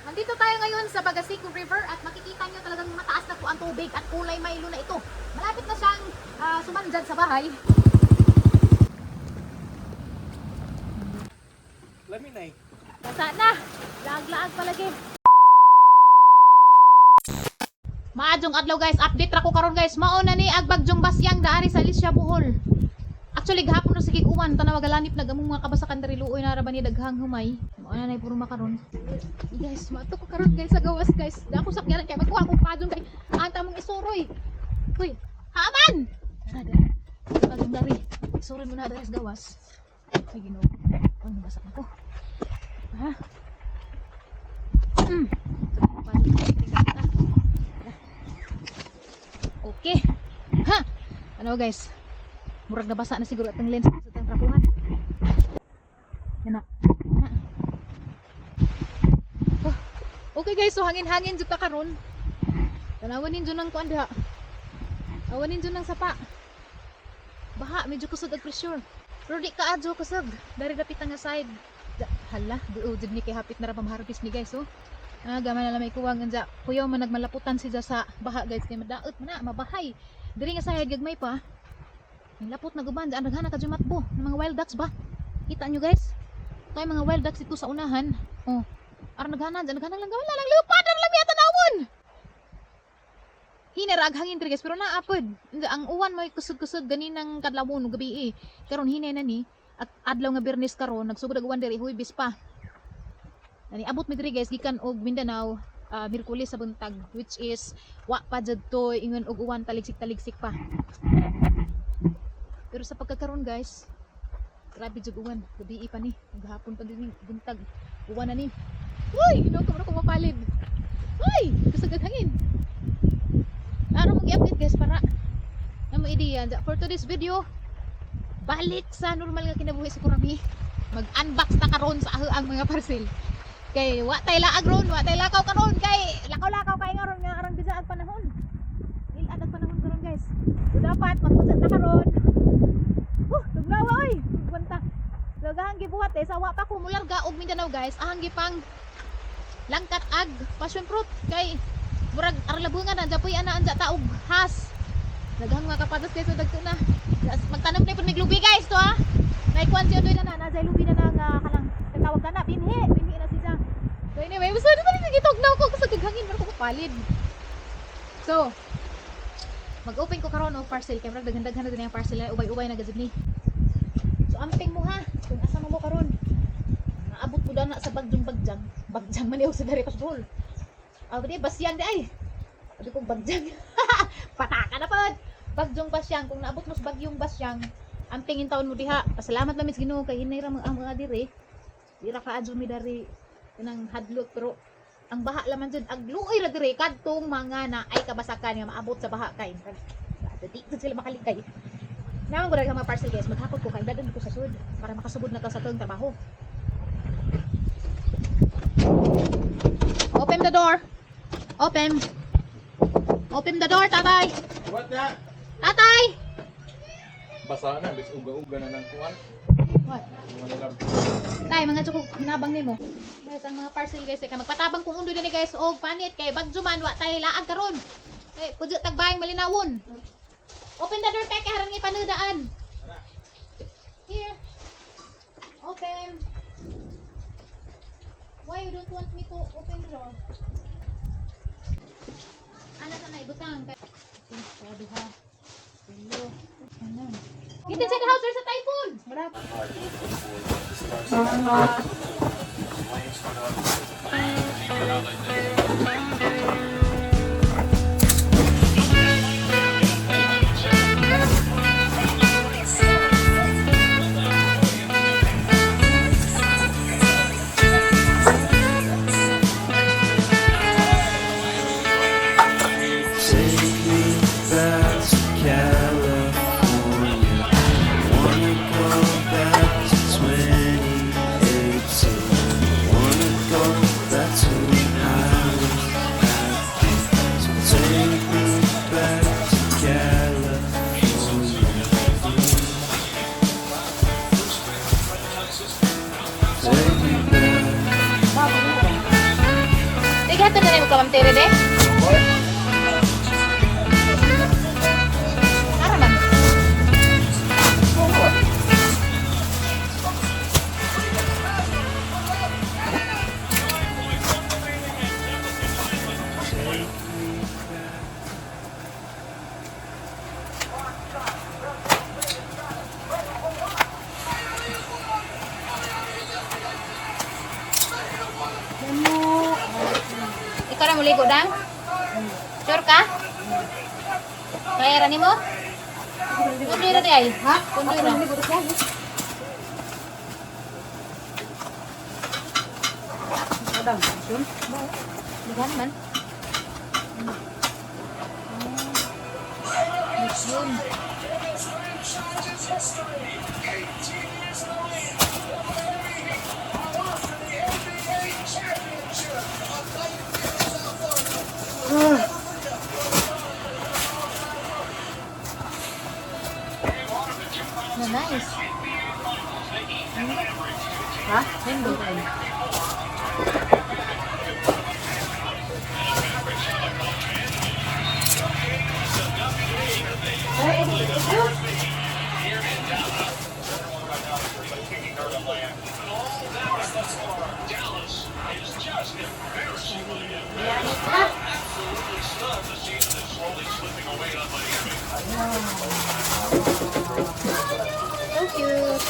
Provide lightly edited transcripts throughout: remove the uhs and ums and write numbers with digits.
Nandito tayo ngayon sa Bagasiko River at makikita nyo talagang mataas na po ang tubig at kulay Milo na ito. Malapit na siyang sumanjad sa bahay. Lami na eh. Basa na! Laag-laag palagi. Maadjong adlaw, guys, update ra ko karon, guys. Mao na ni ag bagyong Basyang daari sa Alicia, Bohol. Actually, gahapon ra sige uwan, tanaw galanip nag among mga kabasakan diri, luoy na ra ba ni daghang humay. Mao na nay puro makaron. Guys, mato ko karon, guys, sa gawas, guys. Da ako sakyanan kay magkuha akong padong kay ang tamong isuroy. Uy, haman. Tara dara. Padong dari. Isuroy mo na dari sa gawas. Ay, Ginoo. Ano basak na ko? Ha? Okay. Ha? Ano, guys? Murag nabasa na siguro atong lens sa atong trapuhan. Yan na. Ha. Oh. Okay guys, so hangin-hangin jud ta karon. Tanawan ninyo ng kuan diha. Awan ninyo ng sapa. Baha, medyo kusog ag pressure. Pero di ka adyo kusog. Dari dapit nga side. Hala, duo jud ni kay hapit na ra pamharvest ni, guys, oh. Ah, gamay na lang may kuwang anja. Kuyaw man nagmalaputan siya sa baha, guys, kay madaot man na, mabahay. Diri nga side gagmay pa. Ang lapot na guban daan daghan na kajumatbo ng mga wild ducks ba. Kita nyo, guys. Ito ay mga wild ducks dito sa unahan. Oh. Aron naghanan, dyan naghanan lang wala lang lupad ar lang yata nawon. Hinay ra ag hangin diri, guys, pero naapod. Ang uwan may kusog-kusog ganinang kadlawon ug gabi eh. Karon hinay na ni at adlaw nga Biyernes karon nagsugod ag uwan diri Huwebes pa. Nani abot mi diri, guys, gikan og Mindanao Miyerkules sa buntag, which is wa pa jud to ingon og uwan, taligsik-taligsik pa. Pero sa pagkakaroon, guys, grabe jud uwan, gabi pa ni, gahapon pa din buntag, uwan na ni. Uy, Ginoo ko, ko mapalid. Uy, kusog ag hangin. Ano mong i-update, guys, para na mo ideya for today's video, balik sa normal nga kinabuhi sa kurami. Mag-unbox ta karon sa ang mga parcel. Kay wa tay laag ron, wa tay lakaw karon kay lakaw-lakaw kay ngaron nga aron bisa ag panahon. Il-ad ag panahon karon, guys. So dapat magpunta ta karon. Huh, tugnawa oy. Punta. Lagahang gibuhat eh sa wa pa ko mularga og Mindanao, guys. Ahang gipang langkat ag passion fruit kay murag arlabungan na japoy ana anja taog has. Daghang mga kapatas, guys, so dagto na. Magtanom na pud mig lubi, guys, to ha. Naikuan siya doy na na, na lubi na na nga kanang tawag na na binhi, binhi na siya. So anyway, basta na talaga gitugnaw ko kasi gaghangin pero ko palid. So, mag-open ko karon og parcel kay murag daghan-daghan na din ang parcel na ubay-ubay na gazud ni. So amping mo ha, kung asa mo mo karon. Naabot mo na sa bagyong bagyang. Bagyang man sa dari pa sa Bohol. Ah, di Basyang di ay. Sabi kong bagyang. Pataka na pod. Bagyong Basyang, kung naabot mo sa bagyong Basyang, amping taon mo diha. Pasalamat lang mis Ginoo kay hinay ra mga ang mga diri. Di ra kaadyo mi dari kanang hadlok, pero ang baha laman jud ag luoy ra diri kadtong mga na ay kabasakan nga maabot sa baha kay di jud sila makalikay. Naman ko mga parcel, guys, maghakot ko kay dadon ko sa sud para makasugod na ta sa tong trabaho. Open the door. Open. Open the door, tatay. What na? Tatay! Basa na, bis uga-uga na ng kuwan. What? Mga nilab. Tay, mga tsukog, hinabang nimo. Guys, ang mga parcel, guys, kay magpatabang kung undo dinhi, guys, og panit kay bagyo man wa tay laag karon. Kay pudyo tagbayng malinawon. Open the door kay kay haran nga panudaan. Here. Open. Why you don't want me to open the door? Ana sa na ibutang. Okay, duha. Tulo. Ano? Get inside the house, there's a typhoon. Wala. Take me back to California. Wanna go back to 2018. Gihatod na nimo ka, Ma'am Tere, de? Ara man. Ikaw na muligo, Dang? Sure ka? Kaya ra nimo? Kundoy ra di ay. Ha? Kundoy ra. Dugan man. Ah, yun. Na nice. Ha? Nindot. So cute.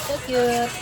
So cute.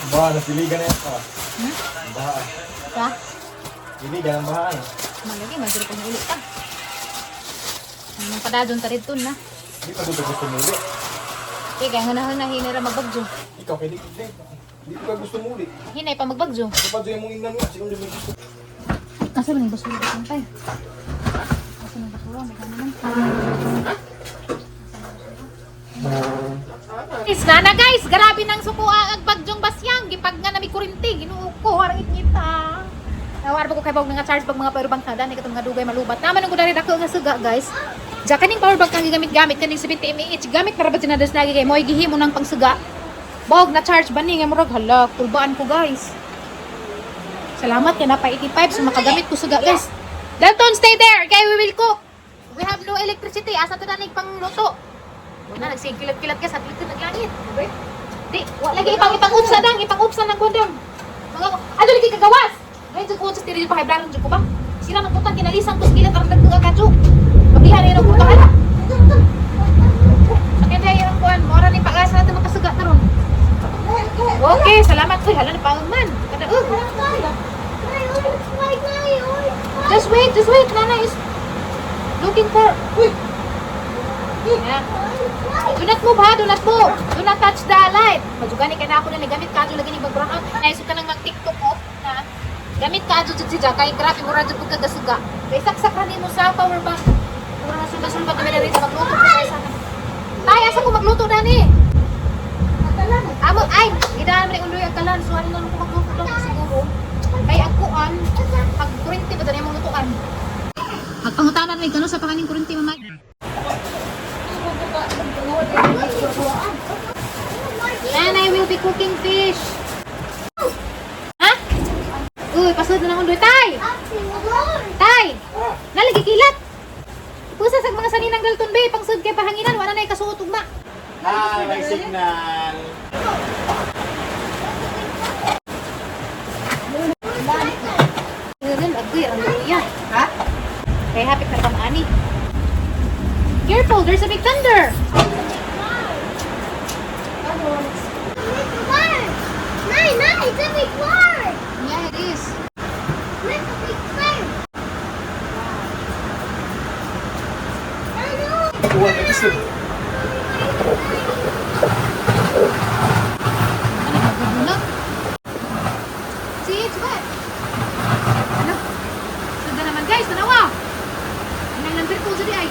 Baha, nasiligan na yan pa. Baha. Pa? Siligan ang baha. Ano? Malagi, magduro ko ulit pa. Anong padadon ta rito na. Hindi pa dito gusto muli. Okay, kaya hunahuna hinira magbagyo. Ikaw, kay di Hindi ko ka gusto muli. Hinay pa magbagyo. Ito pa doon yung ingnan nga. Sino hindi mo gusto? Asa man yung basura ko tayo? Asa man yung basura? May naman. Is na na guys, grabe nang suko ang bagyong basyang gipag nga nami kurinti Ginoo ko arang itngita. Nawar ba ko kay bog nga charge pag mga power bank na dani katong mga dugay malubat. Naman ang gudari dako nga suga guys. Ja kaning power bank kang gigamit-gamit kaning 70 mAh gamit para ba sinadas lagi kay mo'y gihimo nang pangsuga. Bog na charge ba ni nga murag hala kulbaan ko guys. Salamat kay napa 85 so makagamit ko suga guys. Dalton, stay there. Kay we will cook. We have no electricity. Asa to nanig pangluto? Wala nagsikilat-kilat ka sa likod ng langit. Di, wa lagi ipang ipang-upsa dang, ipang-upsa ng kondom. Mga ano lagi kagawas? Ngayon jud ko sa tiri pa kay blaron jud ko ba? Sila nang butang kinalisan ko kilat ang nagduga kadyo. Pablihan na yung butang ala. Sakit ay ang kuan, mora ni pag-asa natin makasuga karon. Okay, salamat uy, hala na paman. Kadaog. Just wait, just wait. Nana is looking for. Uy. Yeah. Do not move ha, do not move. Do not touch the light. Madugani kay na ako na gamit kadyo lagi ni mag-brown out. Ay so kanang mag-TikTok ko na gamit kadyo jud siya kay grabe mura jud pud kagasuga. Kay saksak ra nimo sa power bank. Mura na sulba-sulba kami na rin sa magluto ko sa sana. Tay, asa ko magluto dani? Amo ay, gidaan man ni undoy ang kalan so ano na lang ko magluto lang siguro. Kay ang kuan, pag kurente ba dani among lutuan? na kano sa pakaning kurente mama. Nanay will be cooking fish. Ha? Uy, pasod na akong duwi. Tay! Tay! Nalagi kilat! Pusa sa mga saninang Dalton Bay, pangsud kay pahanginan, wala na ikasuot ugma. Ah, may signal. Ganun, agoy, ang luya. Ha? Kaya hapit na kamaani. Careful, there's a big thunder! Nine, it's a big bird. Yeah, it is. Look, a big bird. Ano? Kuha ka gusto. Ano, magugulang? See, it's wet. Ano? Sundan naman guys, tanawa! Anong number 2 sa di ay?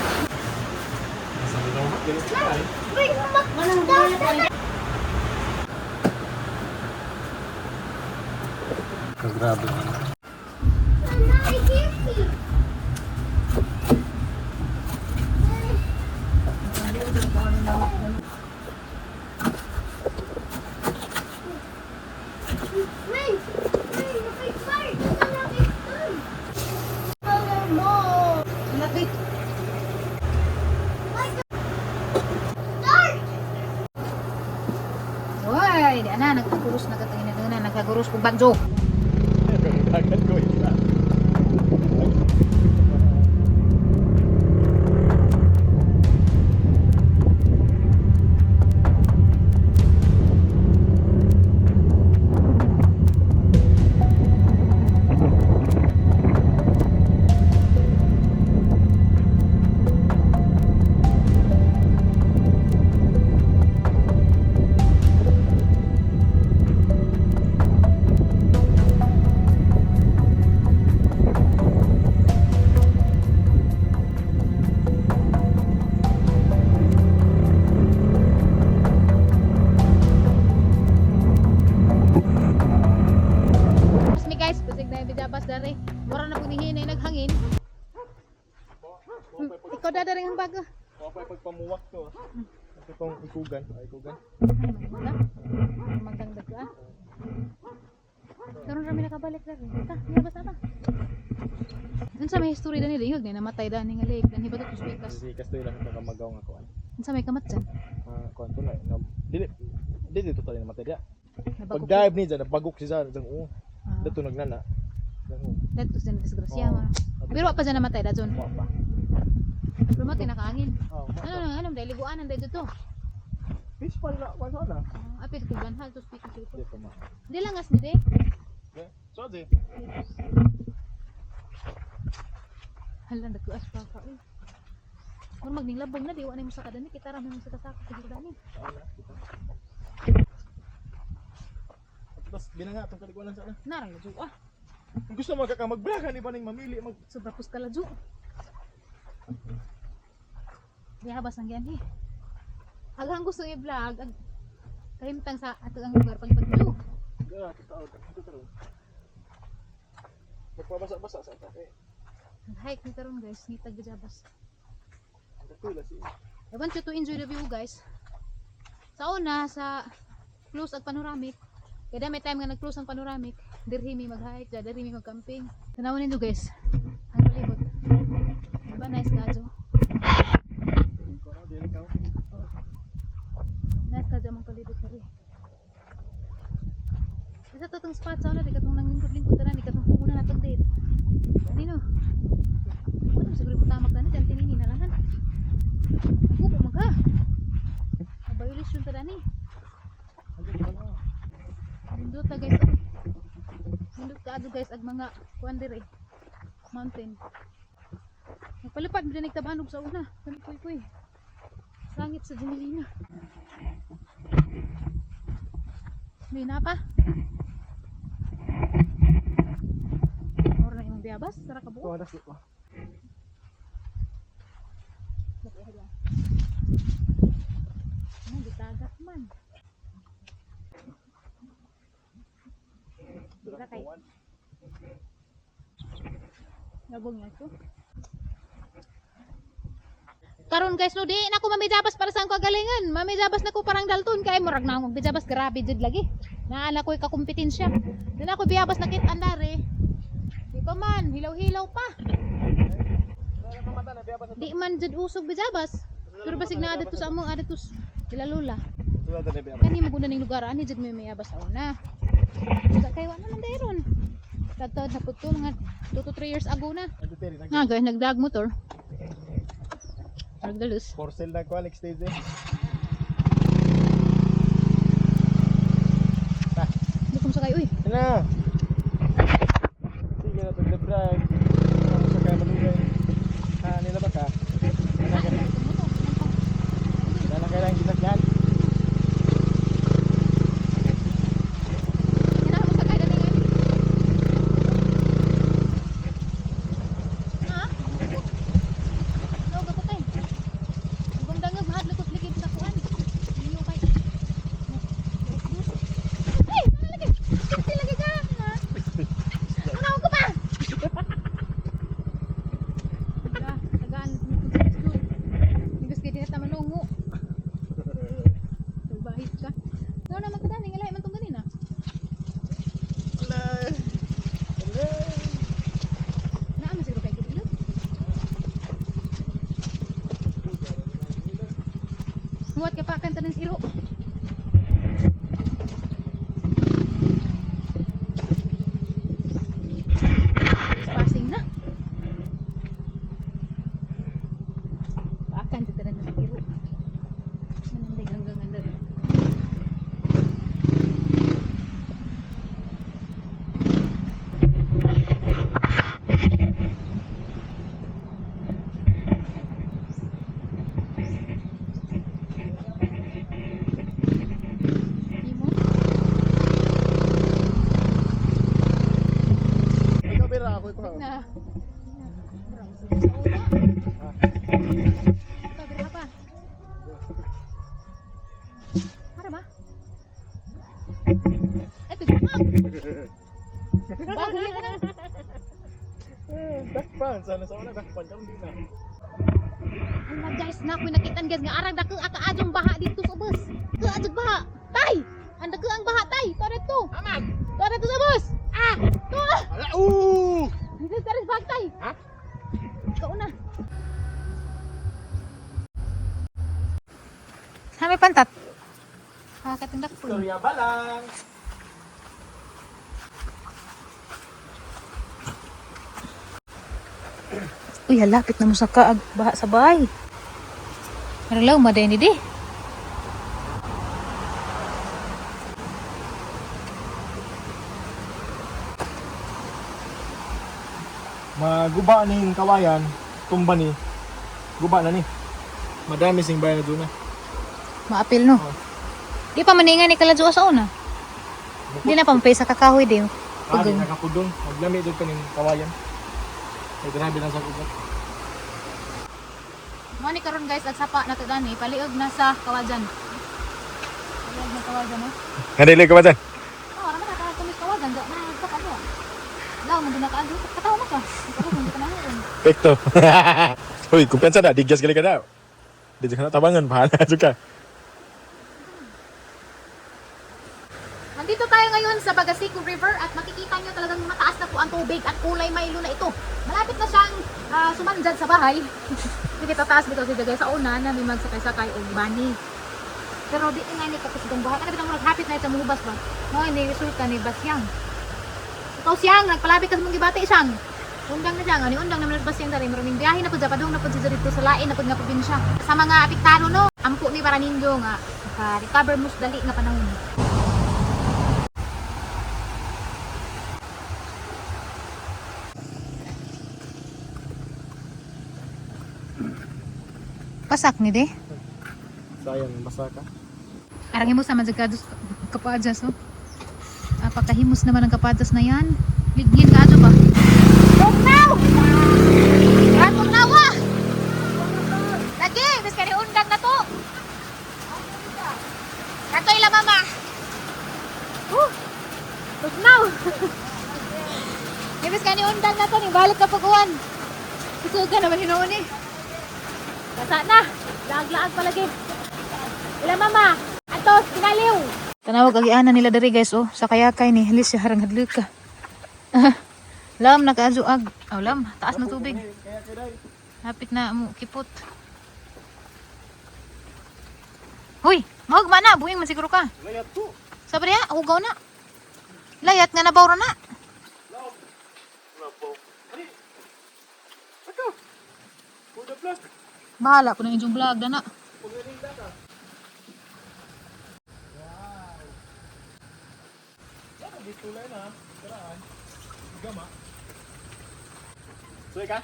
Wait, look. Grabe naman. Nanay, hear me. Wait, wait, the big bird. It's a big bird. Color more. Malapit. Like the dark. Hoy, di ana nagkaguros na katangin na nagkaguros kog banjo. Dagan ko ila. Mas mi guys, pasig na bijabas dere. Mura na pud hinay naghangin. Ikaw dadaring ang bago. Kuha pa pagpamuwak to. Ito tong ikugan. Ay, ikugan. Ay, maganda. Magandang daga. Ah. Karon rami nakabalik dere. Ta, niyabas na ta. Unsa may history dani lingog ni namatay dani nga lake dani ba to tuspikas. Kasi kasto ilang ito kamagaw nga kuan. Unsa may kamatyan? Ah, kuan to na. Dili dili to tali namatay dia. Nabagok. Pag dive ni dyan, nabagok si Zan. Dyan, oo. Ah, Dato nagnana. Dyan, oo. Dato sa disgrasya Oo. mo. Pero wa pa dyan namatay dajon. Wa pa. Pero mo tinakaangin. Oh, Ano ano ano dahil liguanan dahil dito. Fish pa na, kuan sana. Ah, apit ko ganhal to speak dito. Dito ma. Di lang as ni de. So, di. Hala nagkuas pa ka. Uy. Kung magninglabong na di wa na mo sa kadani kita ra mo sa kasako sa kadani. Tapos binanga itong kaliguanan sana. Narang ladyo ah. Kung gusto mo ka magbrakan iba ning mamili mag Sobra pus kaladyo. Di habas ang yan eh. Aghang gusto i-vlog ag kahimtang sa ato ang lugar pagpagyo. Gara tao ito taro. Magpabasa-basa sa ata eh. Nag-hike ni karon guys, ngitag gajabas. Ang katula si. I want you to enjoy the view guys. Sa una sa close ang panoramic. Kaya may time nga nag-close ang panoramic, dirhi mi mag-hike, dya, dirhi mi mag-camping. Tanawin ninyo guys, ang palibot. Diba nice kadyo? Ko na dili ka. Nice kadyo ang palibot diri. Isa to tong spot sa una, di katong nanglingkod-lingkod tanan, di katong una natong date. Kanino? Ano siguro mo tamak na dyan, tinini na lang. Ang man ka. Violation ta dani. Nindot na guys. Ay. Nindot ka guys ag mga kuan dire. Mountain. Nagpalipad mi dinay tabanog sa una. Kami puy puy. Sangit sa Jinilina. May na pa. Mura na imong biyabas, sara ka buo. Ko adas ko. Ano, gitagat man. Dira kay. Nabog na ito. Karon guys no, di na ko mamijabas para sa akong kagalingan. Mamijabas na ko parang dalton kay murag na akong bijabas, grabe jud lagi. Naa na ko'y kakumpetensya. Di na ko biyabas nakit andare. Di pa man, hilaw-hilaw pa. Di man jud usog bijabas. Pero basig na adto sa among adto sila lola. Kani maguna ning lugar ani jud may mayabas sa una. Sa kay wala man dayron. Tagtad na pud to mga 2 to 3 years ago na. Nga guys, nagdag motor. Nagdalus. For sale na ko next day eh. Hindi ko masakay, uy. Ano? Sige na pag-brag. Ano sa kaya malugay? Ha, nila ba ka? Ano ka? Wala na kailangan gisakyan. Kailangan mo sakay dali ngayon. Ha? No, gapo kay. Kung dangag mahadlok ko ligid sa kuan. Inyo kay. Ay, ano lagi? Sexy lagi ka. Ha? Ano ko pa? Tagaan, tagaan. Nigos kay dinata manungo. Bahit ka. Ano naman ka dani, ngalahi man tong ganina. Naa man siguro kay gilod. Muat ka pa kan tanan iro. Passing na. Pakan ta tanan sa iro. Manandig hanggang andar. Imo. Ikaw bira ako ikaw. Na. Sa una. Ikaw, bira pa. Para ba? Ay, tignan. Bago na na. Eh, dakpan sana sa una dakpan karon di na. Ala guys, na ako'y nakitan guys nga arang dako akaadong baha dito sa bus. Kaadong baha. Tay! Ang dako ang baha tay. Tara to. Amag. Tara to sa bus. Ah! To. Ala oo. Dito sa bag tay. Ha? Ikaw na. Saan may pantat? Kakatindak po. Storya balang. Uy, halapit na mo sa kaag baha sa bahay. Maralaw, maday ni di. Maguba ni yung kawayan, tumba ni. Guba na ni. Madami sing bayan na doon na. Maapil no. Di pa maninga ni Kaladua sa una. Di na pampay sa kakahoy di. Ah, di nakapudong. Maglami doon kaning kawayan. Ay, grabe lang sa ugat. Mo ni karon guys at sapa nato dani paliog na sa kawajan. Paliog na kawajan no. Nandili ka ba dyan? Oh, ra man ka kumis kawajan do na sa kabo. Law man na kaadto katawa man ka. Katawa man ka na. Pekto. Uy, kumpiyansa na. Digyas gali ka na. Di ka na tabangan. Bahala ka. Nandito tayo ngayon sa Bagasico River at makikita nyo talagang mataas na po ang tubig at kulay Milo na ito. Malapit na siyang sumanjad sa bahay. Hindi tataas dito si Dagay sa una na may magsakay-sakay og bani. Pero di nga ni kapos itong bahay. Ano bitang murag hapit na ito muhubas ba? No, ni resulta ni Basyang. Ikaw siyang, nagpalabi ka sa mong gibati siyang. Undang na siyang, ani undang naman Basyang dari. Maraming biyahe na po padung na po siya dito sa lain na po nga probinsya. Sa mga apektado no, ampo ni para ninyo nga maka-recover mo sa dali nga panahon. Pasak ni de. Sayang, basa ka. Arang himos naman sa kados kapadyas oh. Apakahimos naman ang kapadyas na yan. Ligin ka ba? Tugnaw! Ah, tugnaw ah! Lagi, bis kani undang na to. Kato ila mama. Huh. Tugnaw. Ibis kani undang na to, ni balik ka pag-uwan. Susuga naman hinuon eh. Basa na. Laag-laag palagi. Ila mama. Atos, ginaliw. Tanawag agianan nila diri guys oh. Sa kayakay ni halis siya harang hadlok ka. Lam nakaazuag. Oh, lam, taas ng tubig. Hapit na mo kipot. Hoy, mahugma na, buing man siguro ka. Layat to. Sabi niya, hugaw na. Layat nga nabaw na. Bahala ko na inyong vlog na. Sige ka?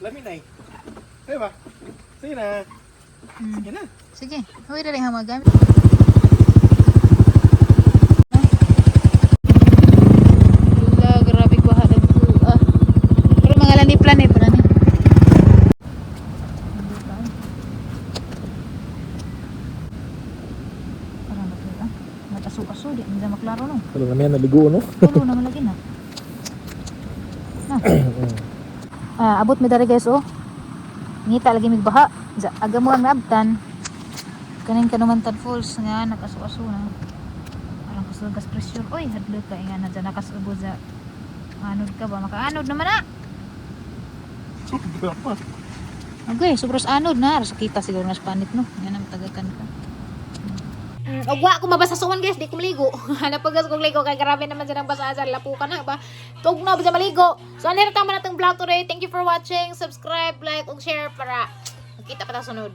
Lami na eh. Sige ba? Sige na. Sige na. Sige, huwag na rin hamagamit. Wala, grabe ko hadag ko. Ah. Pero mga laniplan eh, pala ni. Parang ba ah? Mataso-aso, di hindi maklaro no. Wala naman yan, naligo no? Tulo naman lagi na. Na. Ah, abot mi diri guys oh. Ngita lagi mig baha. Aga mo ang naabtan. Kaning Kanumantan Falls nga nakasu-aso na. Parang kasulgas pressure. Oy, hadlo ka nga na dyan nakasubo sa anod ka ba? Makaanod naman na. Sobra pa. Okay, sobras anod na. Sa kita siguro na sa panit no. Nga na matagakan ka. Ugwa ko mabasa suwan guys, di ko maligo. Hanap pagas kong ligo kay grabe naman siya ng basa-asa, lapu ka na ba? Tug na ba siya maligo? So ano na tama na tong vlog today. Thank you for watching. Subscribe, like, ug share para magkita pa ta sunod.